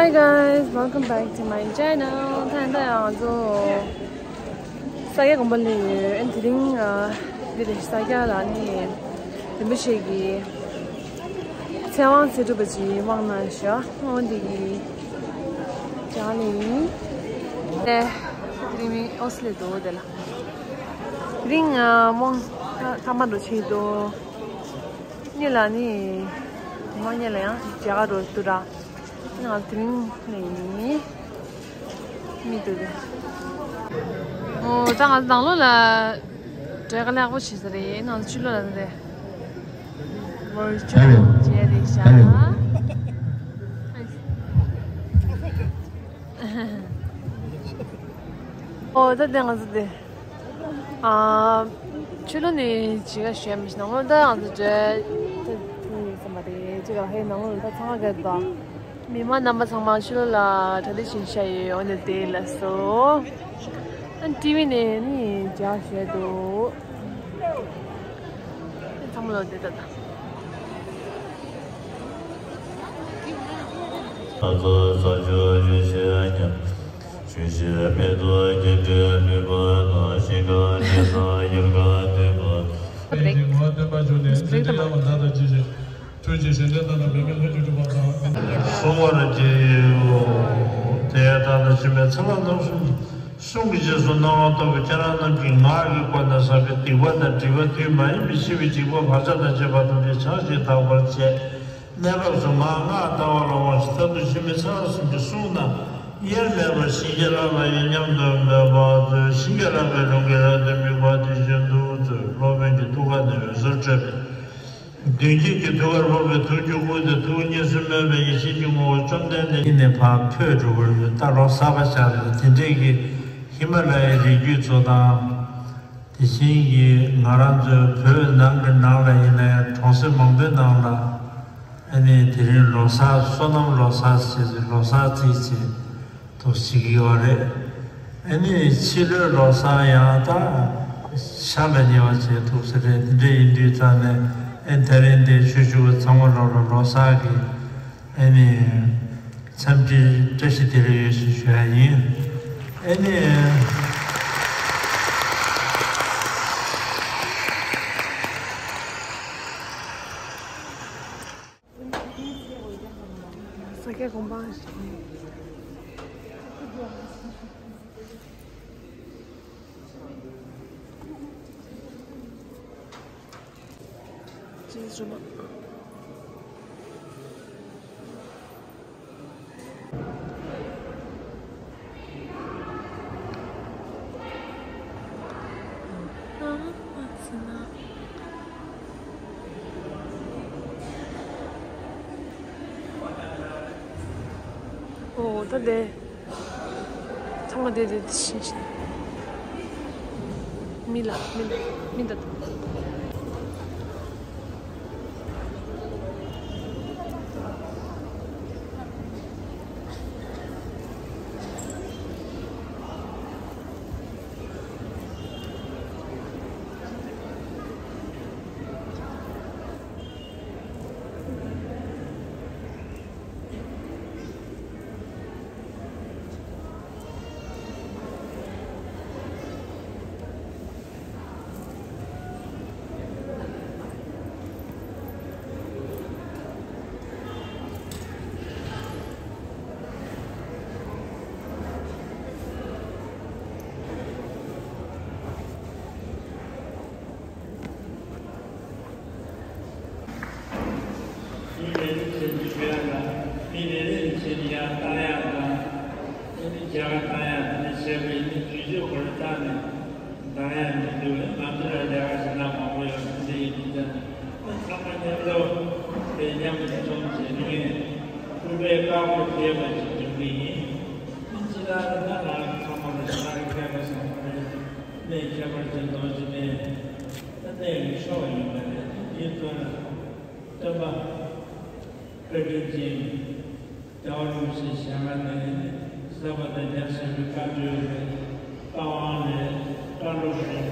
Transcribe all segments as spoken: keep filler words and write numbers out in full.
Hi guys, welcome back to my channel. ད་ལྟ་ཡང་ང་ཚོ་ས་སྐྱ་དགོན་པ་སླེབས་ཡོད། ཨ་ནི་དེ་རིང་ཨ་འདི་རེད། ས་སྐྱ་ལ་ནི་རིན་པོ་ཆེ་གི་ཚེ་དབང་ཚེ་སྒྲུབ་པ་ཅིག་དབང་གནང་ཤག་འོ་འདི་གི་ཅག་ནི་ཡིན། ཨེ་དེ་རིང་མི་ཨོ་སི་ལེ་འདུག་དེ་ལ་དེ་རིང་ཨ་མོང་ཐ་མ་འགྲོ་ཆེད་དུ། ཉེ་ལ་ནི། མ་ཉེ་ལ་ཡང་རྒྱ་གར་རོ་ཏུ་ར། ང་དེ་རིང་ནས་ཡིན། མི་འདུག་གི། ཨོ་ད་ང་ནང་ལོགས་ལ་བྲེལ་དཀའ་ལེགས་པོ་བྱེད་ས་རེད། ནང་ཕྱི་ལོགས་ལ་རེད། ཝར་ཅུ་ཧེ་ལོ། བྱས་རེད་ཤག་ཧེ་ལོ། ཨོ་ད་དེ་ང་ཚོ་དེ། ཨ། ཕྱི་ལོགས་ནས་ཅི་ག་ཞོན་མི་ཤེས། ནང་ལོགས་ད་ང་ཚོ་འདྲ་ད་ཐུག་ཡོད་ཙམ་པ་རེད། ཅི་ག་ཧེ་ནང་ལོགས་ད་ཚང་མ་ག་ད། མི་མང་རྣམ་པ་ཚང་མ་ཕྱི་ལོགས་ལ་གྲ་སྒྲིག་བྱེད་ཤག་ཡོད། འོ་ན་དེ་ལ་སོ། ཨ་ཊི་ཝི་ནས་ནི་ཅི་ག་ཞོན་འདུག་ཚང་མ་ལོག་དེ་ད་ད། ད་ཚོ་ས་ཆུ་ཡུལ་ཤེས་ཀྱང་། ཆོས་ཤེས་མེད་དོ་རྒྱལ་སྲས་མེད་པ་དང་། ཞིང་ཁམས་ནས་ན་ཡུལ་ག་འདོད་པ། ངོ་བོ་སྟོན་པ་བྱུང་ནས་དེ་འདྲ་བ་ད་ལྟ་ཅི་བྱེད། ཐུགས་རྗེ་གཞན་དོན་དང་ན་བུད་མེད་ལྷན་ཅིག་གྲུབ་པ་དང་། གསུང་བར་བགྱིའོ། དེ་ཡང་བདག་ནི་ཕྱི་མའི་ཚེ་ལ་རྣམ་གསུམ་གྱི། གསུང་གི་རྗེས་སུ་གནང་བ་ལྟ་བུ་ཁྱེད་རང་རྣམས་ཀྱིས་ང་གི་སྒོ་ནས་བསགས་པའི་སྡིག་པ་དང་སྒྲིབ་པ་དུས་མ་ཡིན་པའི་ཤི་བའི་འཇིགས་པ་བག་ཆགས་དང་བཅས་པ་ཐམས་ཅད་བྱང་ཞིང་དག་པར་བྱས། གནས་སྐབས་སུ་ང་སྔགས་བཟླ་བ་ལ་དབང་ཞིང་། མཐར་ཐུག་ཕྱི་མའི་ཚེ་ལ་གསུམ་གྱི་གསུང་རྣམས་དབྱེར་མེད་པར་བྱིན་གྱིས་བརླབ་པ་ཡིན་སྙམ་དུ་འབད་པ་མཛོད། བྱིན་གྱིས་བརླབ་པའི་ལུང་གིས་རབ་ཏུ་དམིགས་པ་དེ་བཞིན་དུ་མཛོད། སློབ་དཔོན་གྱི་ཐུགས་ཀ་ནས་འོད་ཟེར་འཕྲོས་པས། མདུན་བསྐྱེད་ཀྱི་ཐུགས་ཀར་ཕོག་པའི་ཐུགས་རྒྱུད་བསྐུལ་ཏེ། ཐུགས་གཉིས་སུ་མེད་པའི་ཡེ་ཤེས་ཀྱི་ངོ་བོ་བཅོམ་ལྡན་འདས་ཀྱི་ནས་ཕར་འཕོས་འགྲོ་གི་ཡོད། ད་ལོ་གསར་པ་ཆགས་ནས་དེ་འདྲས་ཀྱི་ཧི་མ་ལ་ཡའི་རི་རྒྱུད་ཚོ་དང་། དེ་བཞིན་གྱི་ང་རང་ཚོའི་བོད་ནང་གི་ནང་ལ་ཡིན་ན་ཡང་གྲོང་གསེབ་མང་པོའི་ནང་ལ་ཨ་ནི་དེ་རིང་ལོ་གསར། སོ་ནམ་ལོ་གསར་ཟེར་ཏེ་ལོ་གསར་རྩིས་བྱེད་དུ་ཞིག་ཡོད་རེད། ཨ་ནི་ཕྱི་ལོའི་ལོ་གསར་ཡང་ད་ཤར་ལ་ཉེ་བ་བྱེད་ཐུབ་ས་རེད། དེ་འདྲ་ཡིན་དུས་ཙང་ནས་ཨ་ནི་ད་རིང་འདིར་ཆོས་ཞུ་བ་ཚང་མ་ལོག་ལ་ལོ་གསར་གྱི་ཨ་ནི་འཚམས་འདྲི་བཀྲ་ཤིས་བདེ་ལེགས་ཡོད་ཞེས་ཞུ་ཡ་ཡིན། ཨ་ནི། ས་སྐྱ་དགོན་པ། ཅེས་སྒྲོལ་མ། ཨོ་ད་དེ། ཚང་མ་དེ་དེ་དེ་བཞིན་བཞིན། མི་ལ་མི་ལ་མི་འདི། མི་ལས་རིམ་བྱེད་ཀྱི་ཡོད་ལ། མི་ལས་རིམ་བྱེད་ཀྱི་ཡང་བཏང་ཡག་དང་། ཨ་ནི་རྒྱ་གར་བཏང་ཡག་དང་བྱས་པའི་ནི་དུས་ཚོད་ཁོ་རང་བཏང་ནས་བཏང་ཡག་མི་འདུག་ང་ཚོ་ལ་ལས་ཀ་བྱེད་ན་མང་པོ་ཡོད། དེ་འདྲ་ཡིན་དུས་ཙང་ནས་ཨ་ཚང་མ་མཉམ་དུ་དེ་མཉམ་དུ་འཛོམས་བྱས་ནས་ཕུར་པའི་བཀའ་བསྒོ་རྒྱས་པ་ཅིག་འབྱུང་གི་ཡིན། ཨ་ནི་སྤྱི་བཏང་ནི་ད་ང་རང་ཚང་མ་ལ་ཞེ་དྲག་གི་ཁྱད་པར་ཟེར་བ་རེད། གནས་ཁྱད་པར་ཅན་རྡོ་རྗེ་གནས། ད་གནས་ཀྱི་མཆོག་ཡིན་པ་རེད། དེའི་ཚོ་ལ་སྟོན་པ་དཔལ་སྤྲུལ་ཅན་རྒྱལ་བ་རིན་པོ་ཆེའི་ཞལ་སྔ་ནས་ཟབ་པ་དང་རྒྱ་ཆེ་བའི་བཀའ་བརྒྱུད་རེད། བཀའ་དབང་རེད། བཀའ་སློབ་རེད།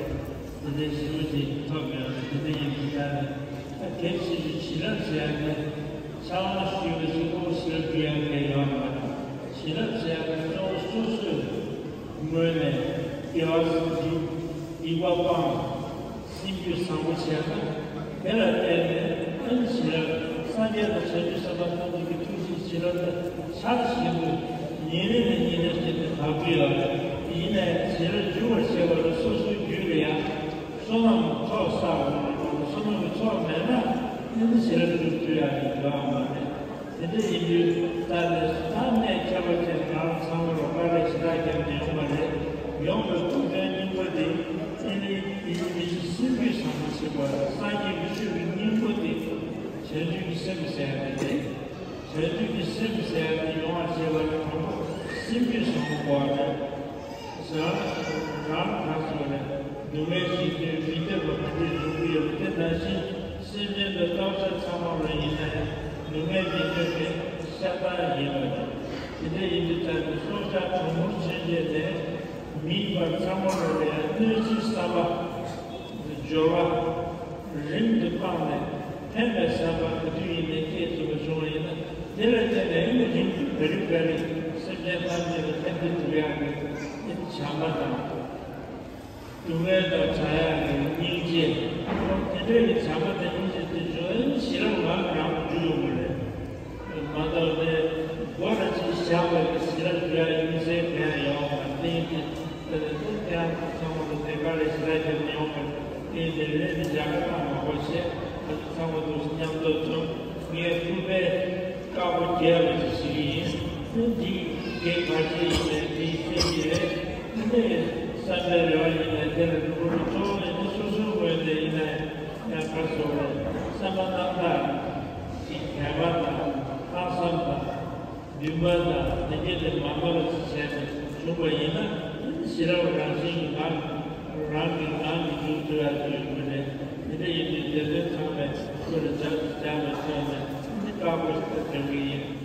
དེ་འདྲའི་ཞིབ་པོ་ཅིག་ཐོབ་ཡོད་རེད། དེ་འདྲ་ཡིན་དུས་ད་ནི་ད་དེབ་ཞིག་གི་བྱིན་རླབས་ཟེར་ཡ་དེ་ཕྱག་དབང་ཞུས་པའི་ཚེ་ཁོ་བོ་ཞིག་ལ་འབུལ་ཡ་གི་ཡོད་མ་རེད། སྔོན་ནས་དགེ་བ་སྲིད་ཞིའི་སྡིག་པ་སྤངས། སེམས་རྒྱུད་བཟང་པོ་བྱས་ན། དེ་ལ་བརྟེན་ནས་ཨ་ནི་ཞི་རགས་སངས་རྒྱས་དང་བྱང་ཆུབ་སེམས་དཔའ་ཐམས་ཅད་ཀྱི་ཐུགས་རྗེ་ཞི་རགས་དེ་འཆར་བཞིན་དུ་ཉིན་རེ་ནས་ཉིན་རེ་བཞིན་དུ་དག་པ་ཡོད། ཡིན་ནའི་ཞི་རགས་འཇུག་པར་བྱེད་པ་ལ་སོ་སོའི་རྒྱུད་ལ་ཡང་བསོད་ནམས་ཚོགས་བསགས་དགོས་པ་དང་། བསོད་ནམས་ཀྱི་ཚོགས་མེད་ན་ཨ་ནི་ཞི་རགས་འཇུག་ཐུབ་ཡག་གི་རྒྱུ་ཨ་མ་རེད། དེ་འདྲ་ཡིན་དུས་ད་ནས་ད་གནས་ཁྱད་པར་ཅན་ང་རང་ཚང་མ་ལ་དཀའ་ལས་ཞེ་དྲག་བརྒྱབ་ནས་ཡོང་བ་རེད། ཡོང་བའི་ཐུགས་དོན་སྙིང་པོ་དེ་ཨེ་ནི་དེ་ནི་མི་ཚེ་སེམས་རྒྱུད་བཟང་པོ་བྱེད་པ་སངས་རྒྱས་ཀྱི་ཆོས་ཀྱི་སྙིང་པོ་དེ་བྱང་ཆུབ་ཀྱི་སེམས་ཟེར་ཡ་དེ་རེད། བྱང་ཆུབ་ཀྱི་སེམས་ཟེར་ཡ་དེ་ཡོང་བ་བྱེད་པ་ལ་དང་པོ་སེམས་རྒྱུད་བཟང་པོ་དགོས་པ་རེད། ཟེར་བ་ནི་རང་ག་ཚོད་རེད། སྡུག་བསྔལ་ཞིག་དུས་མི་འདོད་པ་ག་འདྲས་འབྱུང་གི་ཡོད་པ་དེ་ནང་བཞིན་སེམས་ཅན་དང་རྟག་ཆགས་ཚང་མ་ལ་ཡིན་ནའི་སྡུག་བསྔལ་མི་འདོད་པའི་ཤ་སྟག་ཡིན་པ་རེད། དེ་འདྲ་ཡིན་དུས་ད་ནི་སྲོག་ཆགས་གྲོག་མོ་ཆུན་ཆེན་ནས་མིའི་བར་ཚང་མ་ལ་ཡང་གནོད་འཚེའི་བསམ་པ། སྦྱོར་བ། རིང་དུ་སྤངས་ནས་ཕན་པའི་བསམ་པ་ག་དུས་ཡིན་ནའི་སྐྱེས་ཐུབ་པ་བྱུང་བ་ཡིན་ན། དེ་ལ་བརྟེན་ནས་ཨེ་ནི་རིང་དུ་ག་རེ་ག་རེ་སེམས་ཅན་ཐམས་ཅད་ལ་ཕན་བདེ་ཐོབ་ཡག་གི་ཨེ་ནི་བྱམས་པ་དང་། སྡུག་བསྔལ་དང་བྲལ་ཡག་གི་སྙིང་རྗེ། དེ་འདྲ་གི་བྱམས་པ་དང་སྙིང་རྗེ་དེ་བྱུང་ཨེ་ནི་ཞི་རགས་ལམ་རང་དུ་འཇུག་ཡོང་གི་རེད། མ་གཏོགས་ནས་སྒོ་ལ་ཅིག་བཞག་པའི་གི་ཞི་རགས་འཇུག་ཡག་ཡིན་ཟེར་ག་ཡང་ཡོང་བ་དེ་ཡིན་དེ། དེ་ནས་ཏན་ཏན་ཚང་མ་ལ་དེ་ག་ལས་ཞི་རགས་ཀྱི་མི་ཡོང་བར་དེ་ནས་ལས་ནི་རྒྱ་གར་དང་མ་གོ་ཆེ། ཚང་མ་དུ་མཉམ་དུ་ཐོན་ངས་ཐུག་པས་དཀར་པོ་རྒྱས་པ་ཅིག་ཞིག་ཡིན། དེ་འདི་རྒྱས་ག་ཅི་ཡིན་ནས་དེའི་སེམས་ཀྱི་རེད། དེ་ནས་བསམ་པའི་རེ་བ་ཡིན་ནས་དེ་ལ་འགྲོ་བ་གཙོ་བོ་ནས་དེ་སོ་སོའི་ངོས་ནས་ཡིན་ནས་ཡང་ག་སོ་རེད། བསམ་པ་རྣམ་དག་གི་དད་པ་དང་ལྷག་བསམ་དང་། འདུན་པ་དང་དེ་འདྲ་དེ་མ་འདོར་བ་ཞིག་བྱས་ནས་བྱུང་བ་ཡིན་ན། ཤེས་རབ་རང་བཞིན་གྱི་ངང་རང་གི་ངང་གིས་འཇུག་ཐུབ་ཡག་ཅིག་ཡོད་པ་རེད། དེ་འདྲ་ཡིན་དུས་དེ་ཚོ་ཚང་མས་ཁོ་ལ་ལྗགས་སུ་སྦྱར་བའི་ཐོག་ནས་འདི་དཀར་པོ་ཞིག་ཏུ་འགྲེང་གི་ཡིན།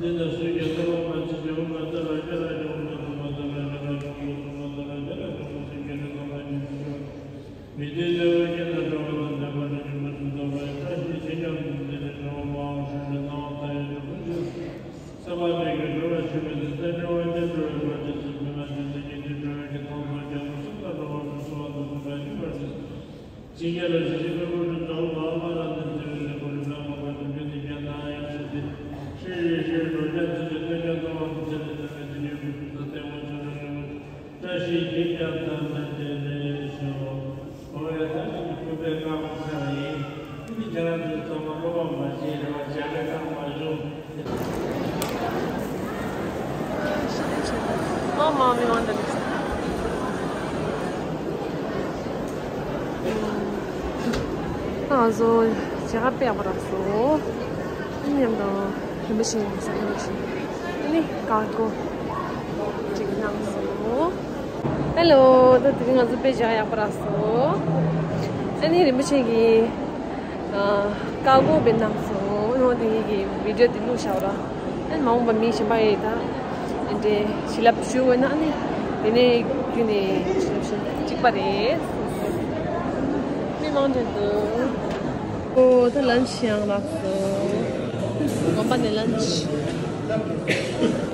དེ་ལ་སུས་ཀྱང་ཐོས་པ་མ་མཆིས་ཀྱང་། འོ་ན་ཏཱ་ར་ཏྱ་ར་ཀྱང་། འོ་ན་ཐུབ་པ་ཏཱ་ར་ཏྱ་ར་ཀྱང་། འོ་ན་ཐུབ་པ་ཏཱ་ར་ཏྱ་ར་ཀྱང་། འོ་ན་ཏཱ་ར་ཏྱ་ར་ཀྱང་། མི་མཐུན་ནུས་པ་ཀུན་ལ་སྤྲོ་བ་དང་ལྡན་པ་ནི་སྙོམས་པར་ཞིང་འདུ་བ་ཡི་བཀྲ་ཤིས་ཆོས་ཉམས་ལྡན་ཏེ། འགྲོ་བ་མང་པོ་ཧྲིལ་ཏེ་སྣང་བ་མཐའ་ཡས་སུ་འཁོར་ཞིང་། སེམས་པ་སྡུག་གིས་གྲོལ་བར་བྱེད་པའི་ཚེ། སེམས་འགྲོ་བ་ཀུན་སྒྲོལ་བའི་བར་ཆད་སོགས་ཉོན་མོངས་པ་ཅན་དང་ཉོན་མོངས་པ་ཅན་གྱི་སྡུག་བསྔལ་ཀྱང་སེམས་དང་འགྲོགས་པ་མི་གསུམ་པ་དང་གསུམ་པ་ཉིད་པར་བྱེད། ཅིའི་ཕྱིར་ལ་ཞེས་བྱའི་ཕུང་པོ་དྲུག་དང་། ལྷག་མ་རྣམས་ནི་ཚེ་འཕོས་ནས་འཁོར་བའི་ནང་གི་སྡུག་བསྔལ་ནི་གཞན་དང་ཡང་ཞིག་སྟེ། ཧྲཱིཿ་རེ་ཧྲཱིཿ་རེ། འགྲོ་རྐྱེན་ཚུལ་བཞིན་ཐོན་ཀྱང་། ལྟུང་བ་དང་ཕྱད་པའི་ཚེ་ནི་ཚེ་ཡི་དུས་སུ་ལྟད་མོ་ཆུང་ངུ་ཉོན་མོངས་བཀྲ་ཤིས་ཀྱིས་ཀྱང་དམ་པའི་རྟེན་ལས་ཤོར། འོ་ཡ། ད་ནི་ཕུར་པའི་རྐང་པ་ཚར་ཡིན། ཨ་ནི་ཁྱེད་རང་ཚོས་ཚང་མ་བློ་ཕམ་མ་བྱེད་རེ་བ། བྱ་དགའ་བཏང་མ་བྱུང་། མ་མ་མི་མང་འདི་ང་ཚོ་ཇ་དཔེ་ཡག་པོ་རག་སོང་། མཉམ་དུ་རིན་པོ་ཆེ་ཡིན་ས་ཡོད་ཞིང་། ཨ་ནི་ཀར་གོ་ཅིག་གནང་སོང་། ཧེ་ལོ། ད་དེ་རིང་ང་ཚོ་དཔེ་ཇ་ཡག་པོ་རག་སོང་། ཨ་ནི་རིན་པོ་ཆེ་གིས་ཀར་གོ་དཔེ་གནང་སོང་། ཨ་ནི་དེ་གི་བི་ཌི་ཡོ་དེ་བླུགས་བཞག་ར། ཨ་ནི་མ་འོངས་པ་མི་གཞན་པ་ཡིས་ད་དེ་འདྲའི་བྱིན་རླབས་ཞུ་འོས་ན། ཨ་ནི་དེ་ནས་བརྒྱུད་ནས་བྱིན་རླབས་ཞུ་གཅིག་པ་རེད། མི་མང་དྲགས་འདུག་ཨོ། ད་ལན་ཆི་ཡང་རག་སོང་། དགོན་པ་ནས་ལན་ཆི།